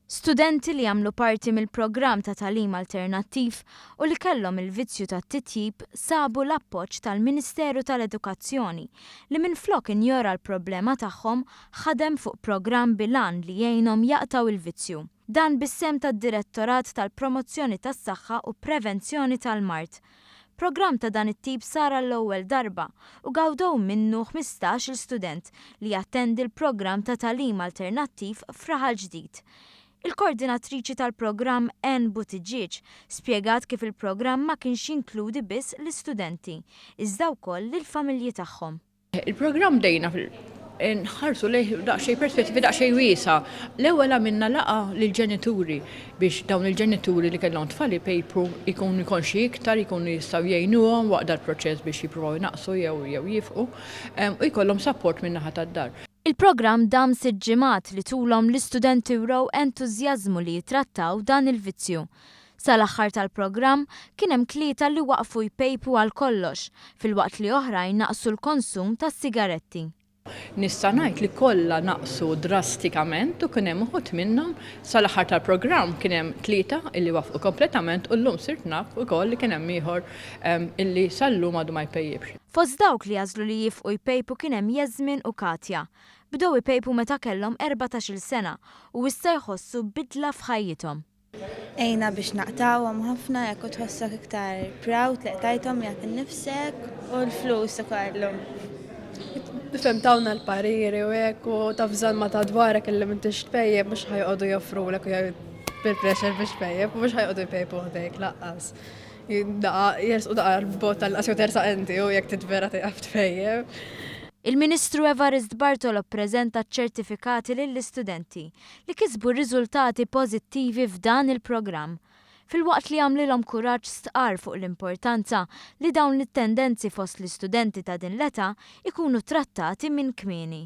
Studenti li jagħmlu parti mill-programm ta' tagħlim alternattiv u li kellhom il-vizzju tat-titjib sabu l-appoġġ tal-Ministeru tal-Edukazzjoni li minflok injora l-problema tagħhom ħadem fuq programm bil-għan li jgħinhom jaqtgħu l-vizzju. Dan bis-sehem tad-Direttorat tal-Promozzjoni tas-Saħħa u Prevenzjoni tal-Mard. Programm ta' dan it-tip sar għall-ewwel darba u gawdew minnu 15-il student li jattendi l-programm ta' tagħlim alternattiv f'Raħal Ġdid. Il-kordinatriċi tal-programm Anne Buttigieg spjegat kif il-programm ma kienx jinkludi biss l-istudenti, iżda wkoll lill-familji tagħhom. Il-programm bdejna nħarsu lejh daqsxejn perspettivi daqsxejn wiesgħa. L-ewwel għamilna laqgħa lill-ġenituri biex dawn il-ġenituri li kellhom tfal ipejpu jkunu konxji iktar, jkunu jistgħu jgħinuhom waqt dal-proċess biex jippruvaw inaqqsu jew jew jifqu u jkollhom sapport min-naħa tad-dar. Il-programm dam sitt ġimgħat li tulhom l-istudenti wrew entużjażmu li jittrattaw dan il-vizzju. Sal-aħħar tal-programm, kien hemm tlieta li waqfu jpejpu għal kollox, filwaqt li oħrajn naqqsu l-konsum tas-sigaretti. Nista' ngħid li kollha naqsu drastikament u kien hemm uħud minnhom sal-aħħar tal-programm kien hemm tlieta illi wafqu kompletament u llum sirt naf ukoll li kien hemm ieħor illi sal-lum għadu ma jpejjipx. Fost dawk li għażlu li jiefqu jpejpu kien hemm Yasmin u Katya. Bdew ipejpu meta kellhom 14-il sena u issa jħossu bidla f'ħajjithom. Għinna biex naqtgħuhom ħafna jekk u tħossok iktar proud li qtajthom miegħek innifsek u l-flus ukoll. Nifhem tawna l-pariri u hekk u taf żalma ta' dwarek illi m'intix tpejjep mhux ħa joqogħdu joffrulek u bil-pressure biex tpejjep u mhux ħa joqogħdu jpejpu ħdejk lanqas. Daqa jersqu daqa l-bogħod tal-qas jew tersaq inti u jekk trid vera tieqaf tpejjep. Il-Ministru Evarist Bartolo ppreżenta ċ-ċertifikati lill-istudenti li kisbu riżultati pożittivi f'dan il-programm. Filwaqt li għamlilhom kuraġġ stqarr fuq l-importanza li dawn it-tendenzi fost l-istudenti ta' din l-età jkunu trattati minn kmieni.